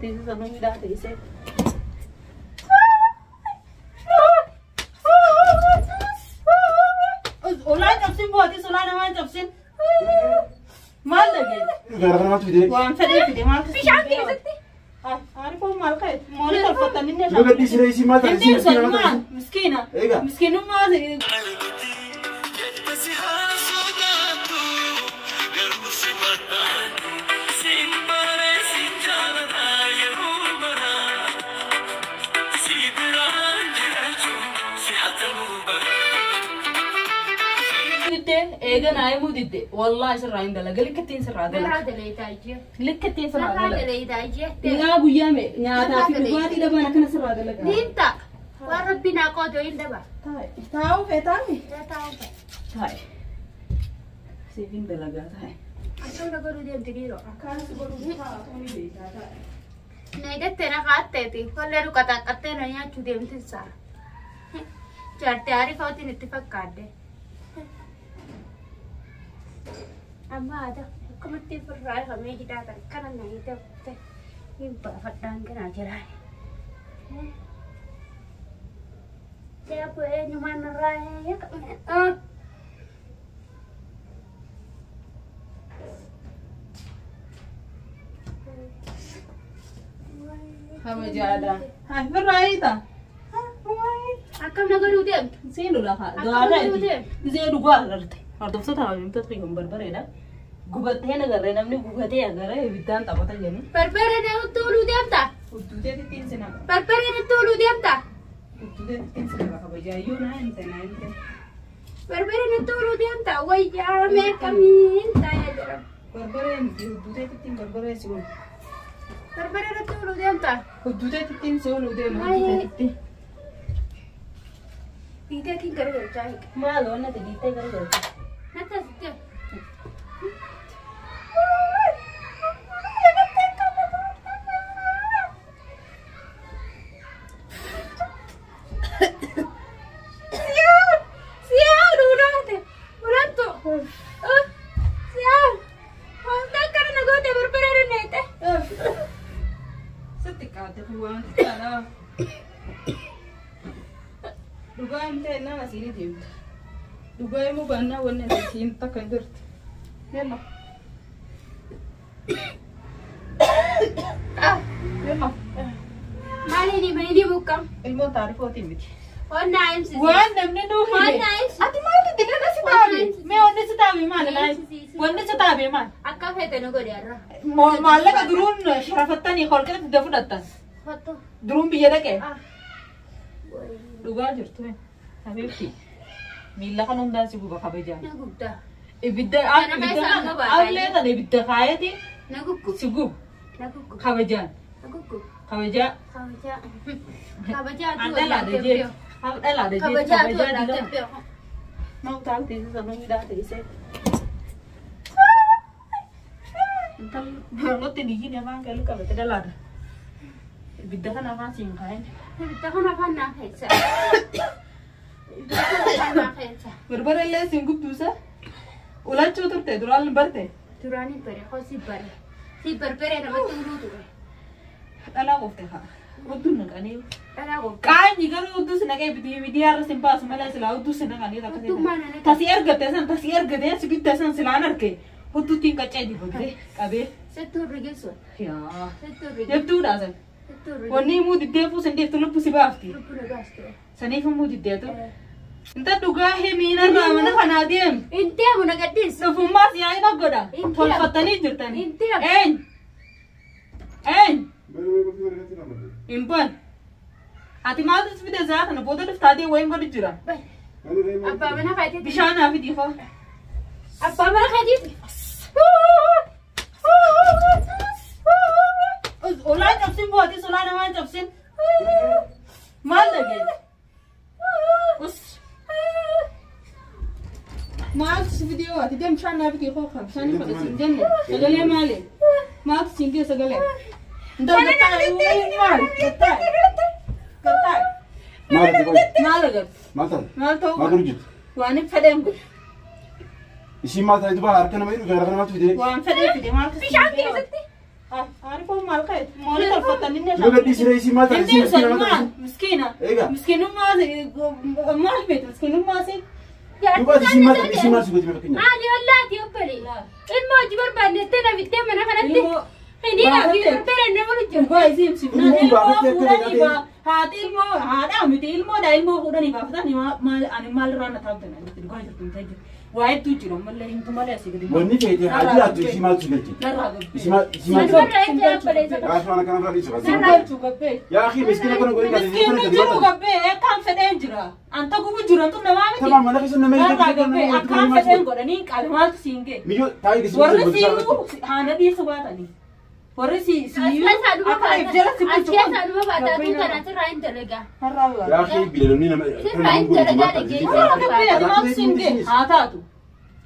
teessee sanuu hidhaa teessee. Olaa cabsin bootis olaa namaa cabsin. Maal dhagee? Gara kanamatti fidee. Waan fedhee fide maaltu Bishaan keessatti. Aarifoon maal ka'e? Moolii tolfattan inni Yoo gadhiisi reesii maal taate? Inni ibsan miskiina. Egaa. Miskiinummaa didde eega naa himuu didde wallaahi sirraa hin dalaga likkittiin sirraa dalaga Narraa daleetaa ijjee. likkittiin sirraa Narraa dalaga. daleetaa ijjee. Nyaa guyyaa mee nyaataa fi dhugaatii dhabaan akkana sirraa dalaga. Niin ta'a. Waan rabbi naa qoodoo hin daba. Taa'uu feetaami? Taa'uu fe'e. Taa'e. Siifin dalagaa taa'e. Akkam na godhuu deemti dhiiroo. Akkaan si godhuu taa'u ni beekaa taa'e. Na hidhattee na kaa'atteeti. Kollee nu qaxaqqattee na nyaachuu deemti saa. Jaartee aarifootiin itti fakkaadde. Amma aadaa akkamatti ofirraa ifamee hidhaa kan kana na hidhatte hin baafadhaan ganaa jiraan. Siyaapuu eenyumaan narraa eeyyaka. Kabajaadha. Haa firraa hiita. Akkam na godhuu deemtu? Siin lula haa. Akkam Du'aa godhuu ta'e. deemtu? Isee dhugaa agarte. Hordoftoota hawwimtoota kiyyoon barbareedha. Gubattee nagarree namni gubatee agaree ibiddaan taphata jedhu. Barbaree na oluu deemta? Udduutee ittiin sina. Barbaree natti oluu deemta? Udduutee ittiin sina kabajaayyuu naa hin ta'e naa hin ta'e. Barbaree natti oluu deemta? Wayyaa meeqamiin taa'ee jira. Barbaree miti udduutee ittiin barbaree si oolu. Barbaree natti oluu deemta? Udduutee ittiin si oolu deema Maayee. udduutee ittiin. Dhiiteetiin gara galchaa hiika. Maal waan ati dhiittee gara galcha. Natti asitti. Siyaa'uun ulaate ulattu siyaa'uun wanta akkana na goote barbaree dandeette. Sitti qaate kun waan xiqqaadha. Dhugaa hin ta'e nama siin deemtu. Dhugaa himuu baannaa wanni ati siin takka hin jirtu. Yalla. Yalla. Maaliin hima inni buqqam? Ilmoon taarifootiin miti. Waan naa himsisi. Waan namni nuu Waan hime. naa himsisi. Ati maaltu dina si taabe? Mee wanni si taabe maal? Wanni si taabe maal? Akka feete nu godhe har'a. Maallaqa duruun sharafattanii holqee fidda fudhattan. Kottu. Duruun biyya dhaqee. Ah. Dhugaa jirtu. Habiibti. Miila kan hundaan si guba kabajaan. Na gubda. Ibidda Kana keessa amma baata. ablee tan ibidda kaayeti Na guggu. si gubu Na guggu. kabajaan. Na guggu. Kabajaa. Kabajaa. Kabajaa An dhalaadha jee. An dhalaadha jee. Kabajaa tu Kabajaa dila. wallaaltee. Ma utaal teessee sanuu hidhaa teessee. Intalli niyyiin afaan galuu qabate dhalaadha. Ibidda kana afaan siin kaayin. Ibidda kana afaan naa keessa. Ibidda kana afaan naa keessa. Barbara illee siin gubduusa. Ulachuu turte duraan barte. Duraanii bare hoo si bare. Si barbaree namatti uluu ture. Dhalaa qofte haa. Udduun naqanii. Dhalaa qofte. Qaanyi garuu udduu si naqee miidiyaa irra sin baasu malee silaa udduu si naqanii takka Udduu maal na naqe? Tasii argatte san tasii argate si bitte san silaan arge. Hudduutiin qaccee dibatee qabee. Sittuu rigisu. Yaa. Sittuu rigisu. Jabduudha san. Sittuu rigisu. Wanni himuu diddeefuu sin deeftu lubbu si baafti. Lubbu na baastu. Saniif himuu diddeetu. Inta dhugaa himiinarraa mana kanaa deem. Hin deemu na gadhiis. Dhufummaas yaa'ina godha. Hin deemu. Tolfattanii jirtani. Hin deemu. Eenyu? Eenyu? Hin ban. Ati maaltu si fide zaa kana booda dhuftaatee wayiin godhu jira. Abbaa mana keetiif. Bishaan naa fidi faa. Abbaa mana keetiif. Olaa cabsin bootis olaa namaa cabsin. Maal dhagee? Us. Maaltu si fidee waati deem bishaan naa fidi koo kan bishaan hin fedhe siin jenne sagalee maali? Maaltu siin gee sagalee? Intal gattaa'e maal gattaa'e gattaa'e Maal ati qoy? maal agartu Maal taate? maal ta'uu Maal godhu jirti? waan hin fedheen godhu Isiin maal taate duba harka nama hidhu gara kanamatti fidee. waan fedhee fide maaltu siin Bishaan gee waati? keessatti. Aarifoon maal ka'e? Mooli tolfatanii ne Yoo gadhiisire isii maal taate? Inni Isii miskiina maal maal? taate? Miskiina. Egaa. Miskiinummaa maal beektu? Miskiinummaa si. Duuba ati isii maal taate? Isii maal si gooti fakkeenyaaf? Maali wallaati obbole. Ilmoo hojii barbaannettee na fiddee mana kanatti. Ilmoo Hiniidhaa fi barbeera nama jiru. Dhugaa isii himsifnaan Ilmoon ilmoo baafattee akka fuudhanii beekate. baa haati ilmoo haadhaa miti ilmoodha ilmoo fuudhanii baafatan maal ani maal irraa na taabdan ani dhugaa jirtu hin ta'e waa hedduu jiru ammallee himtu malee asii gadi. Wanni feete haa jiraattu isii maaltu si galche? Narraa gabbee. Isii maal isii maal Ani barra eettee obboleessa qaba. Yaa akhi waan akkana irraa dhiisu. Sin galchuu gabbee. Yaa akhi miskiina kana godhi kaate. Miskiinni jiru gabbee akkaan fedheen jira. Anta gubu jiru antu namaa miti. Tamam mana keessa nama Narraa gabbee akkaan fedheen godhanii qalmaatu siin ga'e. Miyyoo taa'ee gisi Warri siyyuu haana dhiisu baatanii. Warri As siyyuu keessaa dhuma akka if jala si baata. As bulchu keessaa dhuma baata. Tuu kana sirraa hin dalagaa. Narraa gabbee. Yaa akhi bineeldonni nama Sirraa hin dalagaa dhageessa. Narraa gabbee ati maaltu siin ga'e haa taatu.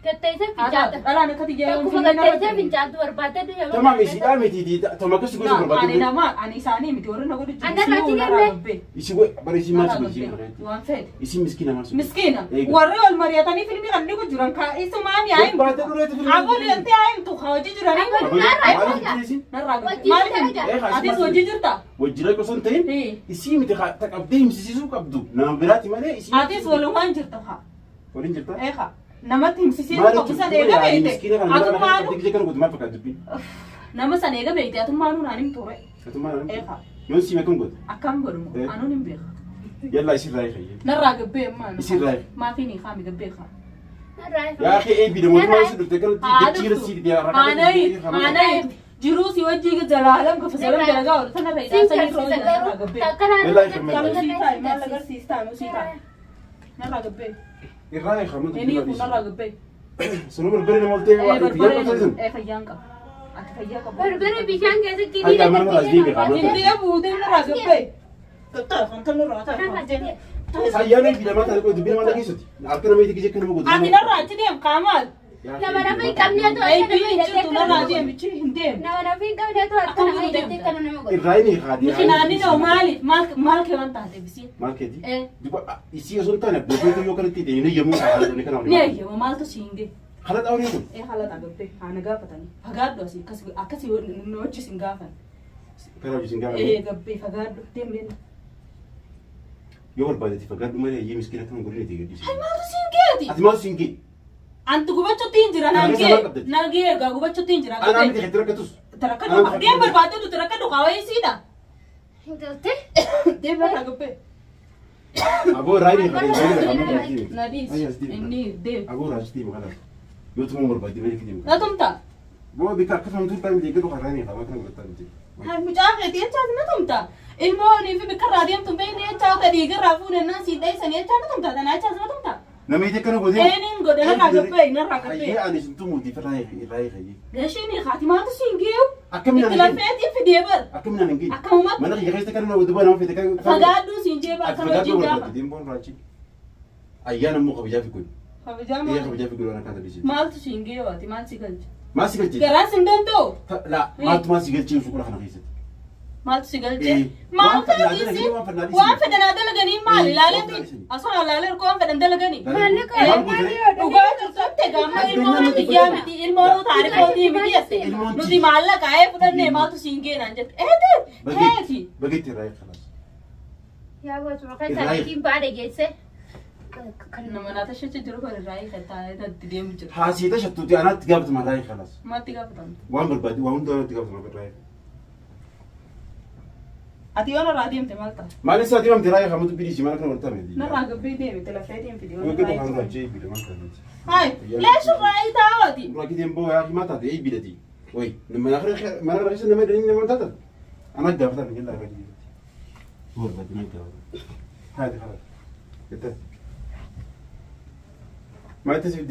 Gatteessee Haa taatu. fincaata. Dhalaan akka xiyyaa Akkuma gatteessee fincaatu barbaadde Tamam isii dhaa miti tama akkas gosa Ani barbaadde. nama ani isaanii miti warri na godhu jiru. Anna irraa Siyyuu narraa achi gabbee. Isii godhi bara isii maal si Narraa godhi isii gabbee. godhi. Waan feete. Isii miskiina maal si godhi? Miskiina. Eega. Warri wal mari'atanii filmii kan dhigu jiran ka isumaan yaa himtu. Barbaadde dureetti filmii. Aboo leeltee yaa himtu ka hojii jiranii. Maal si godhi? Narraa gabbee. Hojii Maaliif himtu? dalagaa. Atis hojii jirta? Wajjira osoo hin ta'in Ee. isii miti ta qabdee himsisiisuu qabdu nama biraati malee isii. Atis walumaan jirta haa. Waliin jirta? Eeqa. Namatti himsisiisuu Maal qabu san jechuun eega yaa'ii beekte. miskiina kana mana Atummaanu qabdee kana godhu maal fakkaata dubbiin? nama san eega beekte atummaanu naan himtu re. Atummaa naan himtu? Eeqa. Yoon siime kam godhu? Akkam godhumu Eh. anuun hin beeka. Yallaa isirraa eegayyee. Narraa gabbee ammaa. Isirraa eega. Maafiin hiikaami gabbee haa. Yaa akhi eebbi namoota si dhufte kanatti dachii irra si Haanayi haanayi jiruu si wajjii jalaalam gafa salam dalagaa oolu tana fayidaa sanii Sin roon narraa gabbee. Sii taa'e maal agarsiis taa'e sii taa'e. Narraa gabbee. Irraa eegamu Inni kun narraa gabbee. Sunu barbare nama oltee waa itti Barbaree yaa qabsan. fayyaan qaba. Ati fayyaa qabu. Barbare bishaan keessatti Hayya mana maraas deebi qaama. Inni buutee narraa gabbee. Taa'e kan nurraa taa'e. Sayyaan eebbi namaa taate qoy dubbii nama dhageessuti. Harka nama itti gijee kana godhu. Ati narraa achi deem kaamaal. Nama nafa hin qabneetu Aybii hin jirtu narraa deem ichi hin deem. Nama nafa hin qabneetu harka nama hidhattee kana nama godha. Irraa inni haadhi. Mishinaanni noo maali maal maal kee waan taate bisi. Maal keeti? Eh. Duba isii osoo hin taane bobeetu yoo kanatti ta'e inni yommuu haadha kana Ni eeyyama maaltu siin ga'e. Kana xaawrii kun. Ee haala gabbee haana gaafatanii fagaadhu asii akkas akkasii nu hojii sin gaafan. Karaa hojii sin Ee gaafa. gabbee fagaadhu deemneen. Yoo barbaadetti fagaadhu malee hayyee miskiina kana godhin itti gaddisiisa. Hai maaltu siin ga'eeti? Ati maal siin ga'e? Antu gubachuutti hin jira naan Kana ga'e sababa qabdati. naan ga'e egaa gubachuutti hin jira Anaa miti gabbee. itti rakkatus. Tarakkadhu deem barbaadde tarakkadhu kaawwee siidha. Galtee? Deem irraa gabbee. Aboo irraa inni haadha. Na dhiisi inni deem. Aboo irraa deemu kalaas. Yoo tumuu barbaadde malee deemu. Na tumta. Boo bika akkasuma turtaa miti eeggadhu karaa inni haadha kana godhataa miti. Hai mucaa keetii jechaa na tumta. Ilmoonii fi bikka irraa deemtu hin beekne jechaa ta'e dhiigarraa fuudhannaan sii dheessanii jechaa na tumta. Tanaa jechaas na tumta. Nama itti akkana godhee. Eeniin godhe narraa gabbee narraa gabbee. Hayyee ani sin tumuuti irraa hayyee. Gashiin haatimaatu siin geeyu. Akkamiin Itti ani hin lafeetiin fidee bar. Akkamiin ani hin geenye. Akkamumatti Mana kiyya keessa kana nama duba nama fete kan. fagaadhuu siin jee bar Ati kan fagaadhu wajjin gaafa. barbaadde deemboon raachi. Ayyaana immoo kabajaa fi godhi. Kabajaa Eeyyee maal? kabajaa fi godhi waan akka taphisiisu. Maaltu siin geeyu ati maal si galche? Maal si galchee? Garaan siin danda'u. Laa maaltu maal si galchee shuqula kana keessatti? Maaltu si galche? Eh, Maal waan fedhan taatisi? dalaganii, waan fedhan Waan fedhan haa dalaganii maal Eh, ilaaleeti? waan fedhan Asuma ilaalee erga waan fedhan dalaganii. Maallaqa Maal gootee? Dhugaa jirtutti gaamma ilmoon biyyaa miti ilmoon taarikootii miti jette. Ilmoon Nuti maallaqa ee fudhannee maaltu siin geenaan jette. Eete teeti. Bageetti irraa kalaas. Yaa gootuma keessaa ittiin baadha geesse. Nama naata shacha jiru kan irraa hiikataa itti deemu jira. Haasiita shattuuti anaatti gaafatama irraa kalaas. Maatti gaafatamte. Waan barbaade waan hundaa anaatti gaafatama irraa. Ati yoo narraa deemte maal ta'a? Maal isaa deemamte irraa kamatu bidii maal kana waltame. Narraa gabbee deemte lafeetiin fide. Yoo gadi kan raajee bidii maal kana. Hai leeshu irraa taa'ooti. Rakki deemboo yaa himaa taate ee bidati. Way mana kana mana keessa nama dhanii nama taata. Anaatti gaafatama jallaa irraa jiru. Barbaade nama gaafatama. Haati kalaas. Itti. Maal itti siif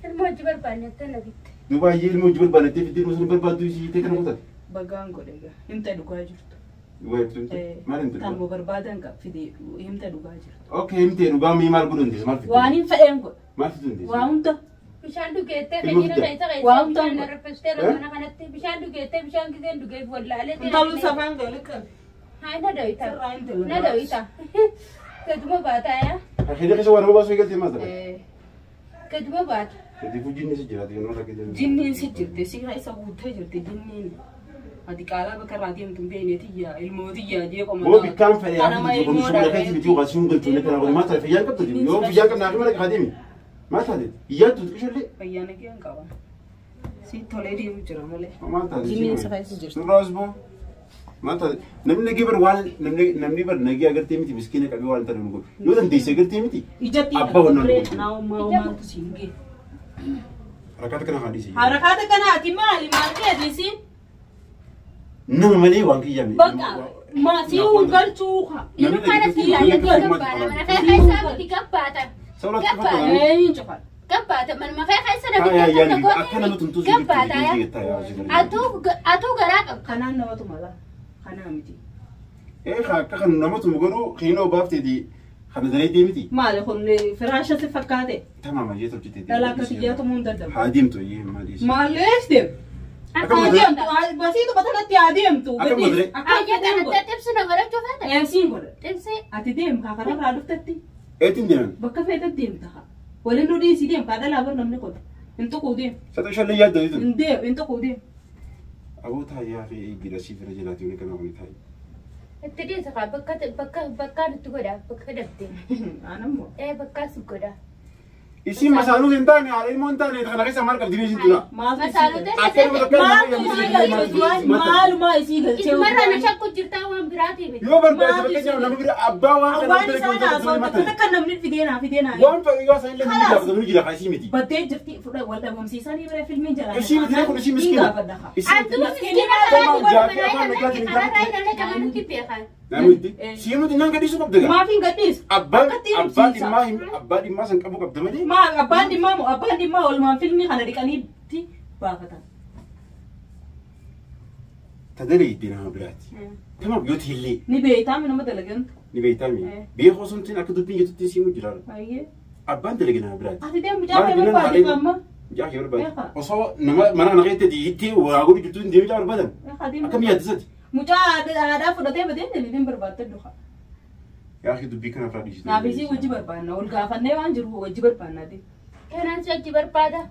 Ilmoo hojii barbaannettee na bitte. Duuba hayyee ilmoo hojii barbaadnettee fiddee ilmoo sana barbaaddu isii ta'e kana kutaate. Bagaan godhe egaa himta dhugaa jirtu. Duuba ibsuun maal hin Tanuma dhugaa? barbaadan qab fide himta dhugaa jirtu. Okay himtee dhugaa mii maal godhu dandeessa maal fiduu? Waan hin fedheen godha. Maal fiduu dandeessa? Waa hunda. Bishaan dhugeettee Ilmoo fayyina fidda. keessa Waan keessa bishaan ta'u. raffiftee mana kanatti bishaan dhugeettee bishaan giseen dhugee wallaalee. Intallu safaan galee qabe. Haa na dawita. Sirraa hin dalagu. Na dawita. Gaduma baata yaa. Akhirri keessa waan nama baasuu eegalte maal ta'a? Gaduma baata. Kanaafuu jinni si jiraate yeroo rakkate. Jinniin si jirti siira isa guuttee jirti jinniin. Ati qaalaa bakka irraa deemtu hin beekne tiyya ilmoo tiyya jee qoma. Boo bikkaan fedhe Kanama yaa ilmoo fi kun keessa miti yookaan siin galchuun kana godhe maal taate fayyaan qabdu yoo fayyaan qabna akka mana qaademi maal taate iyyaattu xiqqishollee Fayyaa nagee hin qaba. Si tolee deemu jira malee. maal taate Jinniin isa keessa jirti. Nurraas boo maal taate namni nagee bar waan namni namni bar nagee agartee miti miskiina qabee waan ta'e nu godhu yoo dandeesse agartee miti Ijatti Abbaa wannan godhu. Naa maaltu siin gee. Harakaata kana haadhiisi. Harakaata kanaati maali maal ta'eeti siin? Nama malee waan kiyyaame. Bakka maasii galchuu haa. Yeroo kana si ilaallatee gabbaadha. Mana kee keessaa miti gabbaata. Gabbaata. Eenyu cufa? Gabbaata. Manuma kee keessa na Haa yaa bitee akka nama tumtuu si Gabbaata. Atuu garaa qabda. Kanaan namatu mala. Kanaa miti. Ee akka kan nama tumu garuu xiinoo baafteeti kana dareeddee miti. Maali kun firaasha si fakkaate? Tamaama jee tolchitee. Dhalaa akka xiyyaatu mun dadhabu. Haa deemtu iyyee maaliis. Maalees deem. Akka Haa madre- deemtu. Basiitu batanatti haa deemtu. Akka madre- Ayya kanatti xibsi na godhachuu feete. Eebsiin godha. Xibsi. Ati deem kaa kararraa dhuftetti Eetiin deeman. bakka feetetti deemta haa. Waliin nu dhiisii deem kaa dhalaa bar namni kun. Hin tuquu deem. Saxoo shallee yaadda jitu. Hin deem hin tuquu deem. Aboo taayyaa fi eeggidha siif irra jalaati wani kana kuni taayi. Itti dhiisa kaa bakka bakka bakkaan itti godha bakka dabte. Anammoo. Ee bakkaa si godha. Isiin masaanuu hin taane haadha ilmoo hin taane kana keessa maal qabdi isiin dura. Maaltu isii Masaalota galche? Akka nama takka Maaltu isii galche? Maalumaa isii galchee? Isumarraa na shakku jirtaa waan biraatii miti. Yoo barbaade fakkeenyaaf nama bira abbaa waan kana Waan bira isaan goota haasawwan mata. takka namni fideenaa fideenaa. Waan fedhe yoo isaan illee ni gaafatamuu jira kaa isii miti. Baddee jirti fudha wal dhabamsiisanii bira filmiin jalaa. Isii miti kun isii miskiina. Gaafadha haa. Isii Antuma miskiina karaatti godhu manaa hidhamee kararraa hidhamee qabanutti beekan. Namooti sii nuti naan gadhiisuu qabda gaa. Maaf hin gadhiisu? Abbaan Akkatti abbaa himsiisa. dhimmaa abbaa dhimmaa san qabu qabda malee. Maa abbaan dhimmaa moo abbaan dhimmaa oolmaan filmii kana dhiqaniitti baafatan. Tadalee iddoo nama biraati. Tamaaf yoo ta'ellee Ni beektaa nama dalagantu. ni beektaami. Eh. Beekoo sun akka dubbiin jettutti siimuu jira. Baay'ee. Abbaan dalage nama biraati. Ati deemu mucaa kee barbaade amma. Mucaa kee barbaade. Beekaa. Osoo nama mana kana keessatti hiittee waa godhu jirtu hin deemee mucaa barbaadan. Beekaa deemu. Akkam yaaddisati? Mucaa aadaa fudhatee badee jedhee barbaadde dhufa. Yaa akhi dubbii kana irraa dhiisite. Naaf isii wajji barbaanna. Ol gaafannee waan jiru wajji barbaanna. Kanaan si hojii barbaada.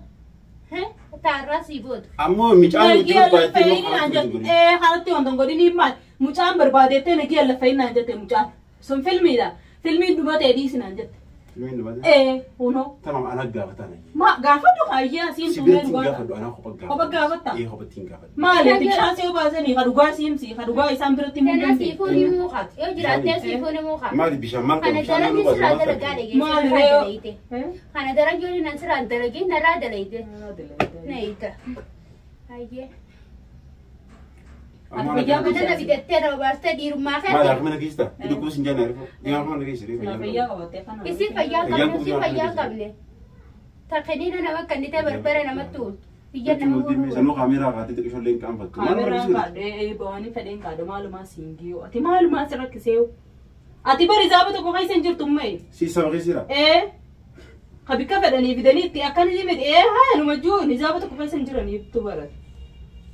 Taarraa sii booda. Ammoo mucaan hojii Nagii barbaadettee laffa'in immoo naan haala jette. godhu. Ee haratti wanta godhini maal mucaan barbaadettee nagii laffa'in naan jette mucaan. Sun filmiidha. Filmiin dhumatee dhiisi naan jette. Filmiin dhumate. Ee kunoo. Tamaam ana gaafataan. Ma gaafadhu kaayyaa siin Si tuumee biratti hin dhugaadha. gaafadhu anaa kopha gaafadhu. Kopha gaafatta? Ee kophatti hin gaafadhu. Maali ati bishaan si obaasanii ka dhugaa siimsi ka dhugaa isaan biratti himuu Kanaan dandeenye. siifuun himuu qaba. Yoo jiraattee siifuun himuu qaba. Maali bishaan maal qabu Kana bishaan daran maal qabu sirraa maal dalagaa qabu? dhageesse Maali narraa ree? dalayte. Kana daran yoo nan sirraa dalagee narraa dalayte. Na hiika. Hayyee. Ammoo Ati fayyaa ana Mana na bitattee na obaastee dhiirummaa Maali keessa. harka mana keessa? Dhukkubsi hin jaanne harka. Yaa harka mana keessa. Silaa fayyaa qabattee kana. Isin fayyaa Fayyaan qabne kun isin fayyaa qabne. Takiniina nama kennitee barbara namatti ooltu. Biyya nama gurguru. Sanuu kaameeraa kaatee xiqqisho illee hin qaanfattu. Maal Kaameraan barbaachisuudha? kaadhee ba'anii fedheen kaadhe maalumaa siin giyoo. Ati maalumaa si rakkisee Ati bari zaaba tokko keessa hin jirtu mmee. Si saba keessa jira. Ee ka bikka fedhanii fidanii itti akkana jimiti ee haa numa jiru zaaba tokko keessa hin jiraniif tu barate.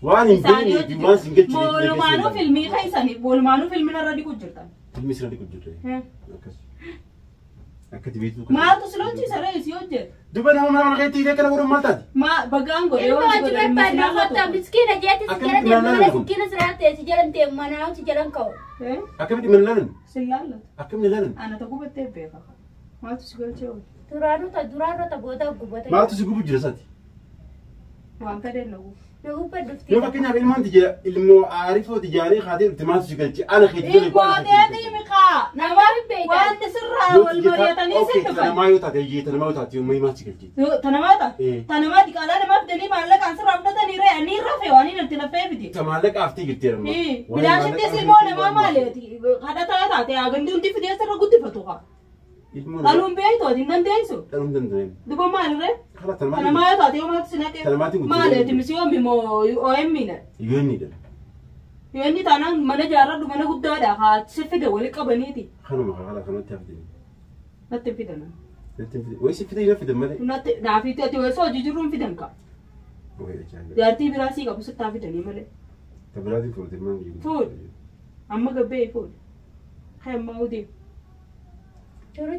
Waan hin Isaanii beekne hojii waan sin galchine. Walumaanuu filmii keessanii walumaanuu filmiin irra dhiqu jirtan. Filmi sirra dhiqu jirre. Akkas. Akka dibeetu. Maaltu si lolchiisa ree si hojjetu? Duba nama mana kana keessatti hiitee kana godhan maal taati? Ma bagaan godhe Ilma yoo si hojii godhe barbaadna ilma kottaa miskiina jeetti si jala Akkamitti deemu mana ilaalan kun? miskiina siraa ta'e si jalan deemu mana si jalan ka'u. Akkamitti mana ilaalan? Si laallatu. Akkamitti ilaalan? Ana tokko battee beeka. Maaltu si galchee oolu? Duraanota duraanota booda gubata. Maaltu si gubu jira isaati? Waan fedheen na gubu. Na gubba dhufti. Yoo fakkeenyaaf ilmaan tijaa ilmoo aarifoo tijaanii kaatee dhufte maaltu si galche? Ana keetti Ilmoo deetii miqaa nama waan sirraa wal mari'atanii sin dhufan. Tanamaa yoo taate iyyee tanamaa yoo taate yommuu maaltu si galche? Tanamaa ta'a. Eh. Tanamaa diqaalaa namaa fidanii maallaqaan sirraa fudhatanii ree ani rafee waan inni itti lafee fide. Ta maallaqa haftee jirti yeroo ammaa. Bilaashitti ilmoo namaa maali kadhataa taate hagandi hundi fidee sirra guddifatu haa. Ilmoo Dhaluun beektu ati hin dandeessu. dhaluun danda'e. Duba maalirree? Kala tanamaa. Tanamaa yoo taate yoo maaltu si naqee? Tanamaatiin guddifatu. Maali ati misiyoomi moo OM dha? Yoo inni dha. Yoo inni taanaan mana ijaarradhu mana guddaadha haa si fide wali qabaniiti. Kanuma kala kanatti haftee. Natti hin fidan. Natti hin fide. Wayii si fide hin fidan malee. Natti naafi ati osoo hojii jirru hin fidan ka. Wayii ajaa'iba. Jaartii biraa sii qabu sittaa fidanii malee. Ta biraatiin fuute maal jiru? Fuudhi. Amma gabbee fuudhi. Haa ammaa odee.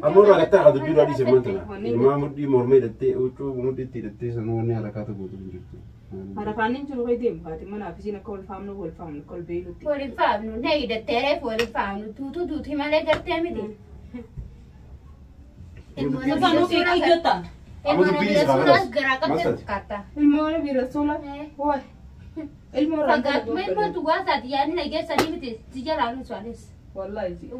Ammoo irraa gattaa ka dubbii irraa dhiise maal tana? Ilmaa mudhii morma hidhattee huccuu mudhiitti hidhattee sanuu wanni harakaata guutuu hin jirtu. Arafaan jiru kai deemu haati manaa fi isiin akka wal faamnu wal faamnu akka wal beeynutti. Waliin faamnu na hidhattee reefu waliin faamnu tuutu tuuti malee gartee miti. Ilmaan ofii ijjota. Ilmoo nabi rasuulaas garaa qabdee fakkaata. Ilmoo nabi rasuula. Waay. Ilmoo Fagaatuma ilmoo dhugaa taati yaadni nageessanii miti si jalaa nuti anis. Wallaahi.